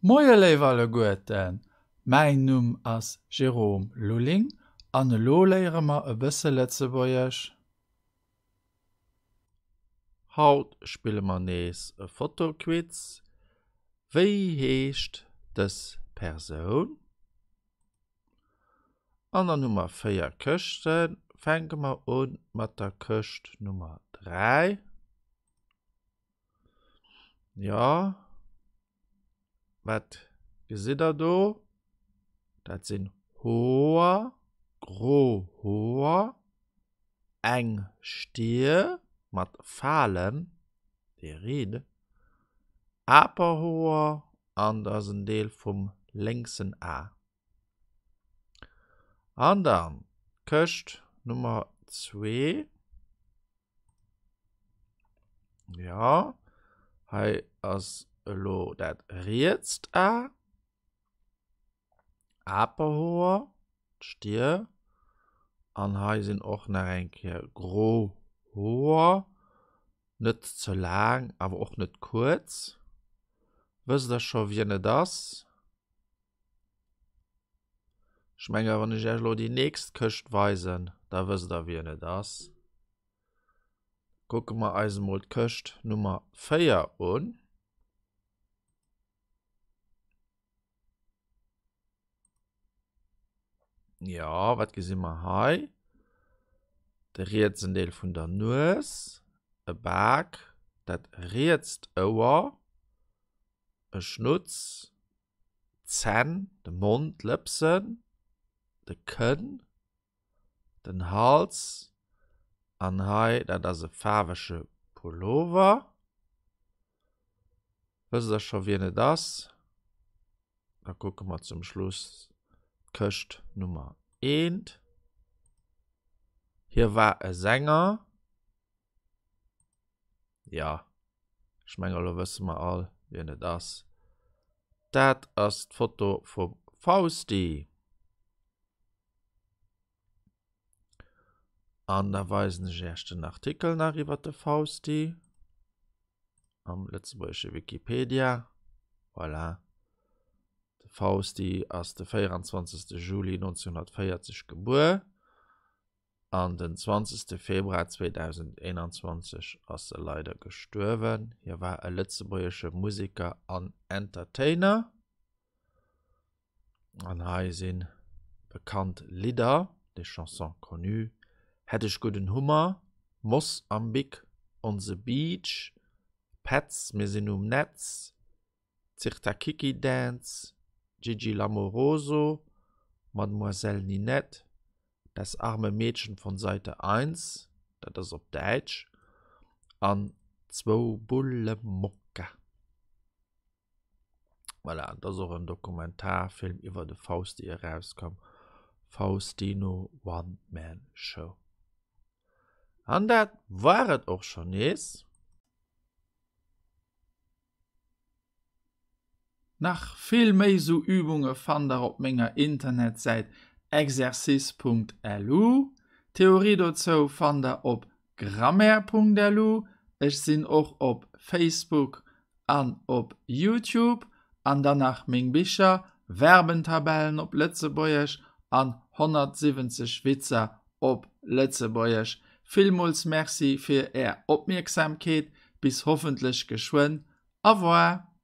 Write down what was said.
Moie léif alleguerten, mäin Numm ass Jérôme Lulling an elo léiere mer e bësse Lëtzebuergesch. Haut spille mer nees e Fotoquiz. Wéi heescht dës Persoun? An dann hu mer 4 Këschten. Fänke mer un mat der Këscht Nummer 3. Jo, wat gesitt der do? Dat sinn Hoer, gro Hoer, eng Stier mat Falen, des Rides, Aperhoer an da ass en Deel vum lénksen A. An dann d'Këscht Nummer zwee. Ja, hei ass elo dat rietst A. Aperhoer, d'Stier. An hei sinn och nach eng Kéier gro Hoer. Net ze laang, awer och net kuerz. Wësst der scho wien et ass? Ech menge wann ech iech elo déi nächst Këscht weisen, da wësst der wien et ass. Kucke mer eis emol d'Këscht Nummer 4 un. Jo, wat gesi mer hei? De rietsen Deel vun der Nues, e Bak, dat rietst Ouer, e Schnutz, d'Zänn, de Mond, d'Lëpsen, de Kënn, den Hals an hei dat ass e faarwege Pullover. Wësst der scho wien et ass? Da kucke mer zum Schluss d'Këscht Nummer eent. Hie war e Sänger. Jo, ech mengen elo wësse mer all wien et ass. Dat ass d'Foto vum Fausti. An da weisen ech Iech den Artikel nach iwwer de Fausti am lëtzebuergesche Wikipedia. Voilà. De Fausti ass de 24. Juli 1940 gebuer. An den 20 Februar 2021 ass e leider gestuerwen. Hie war e lëtzebuergesche Museker an Entertainer. An hei si bekannt Lidder, des chansons connues, Hätt ech gudden Hummer, Moss am Bic, Onse Beach, Petz, mir sinn um Netz, Zirtakiki Dance, Gigi L'Amoroso, Mademoiselle Ninette, Das arme Mädchen von Seite eins, dat ass op Däitsch, an Zwou Bulle Mokka. Voilà, et ass och en Dokumentarfilm iwwer de Fausti erauskomm, Faustino One Man Show. An dat war et och schonn nees. Nach vill méi sou Übunge fannt der op menger Internetsäit exercice.lu. D'Theorie dozou fannt der op grammaire.lu. Ech sinn och op Facebook an op Youtube. An dann nach meng Bicher, Verbentabellen op Lëtzebuergesch an 170 Witzer op Lëtzebuergesch. Villmools Merci fir är Opmierksamkeet. Bis hoffentlech geschwënn. Au revoir!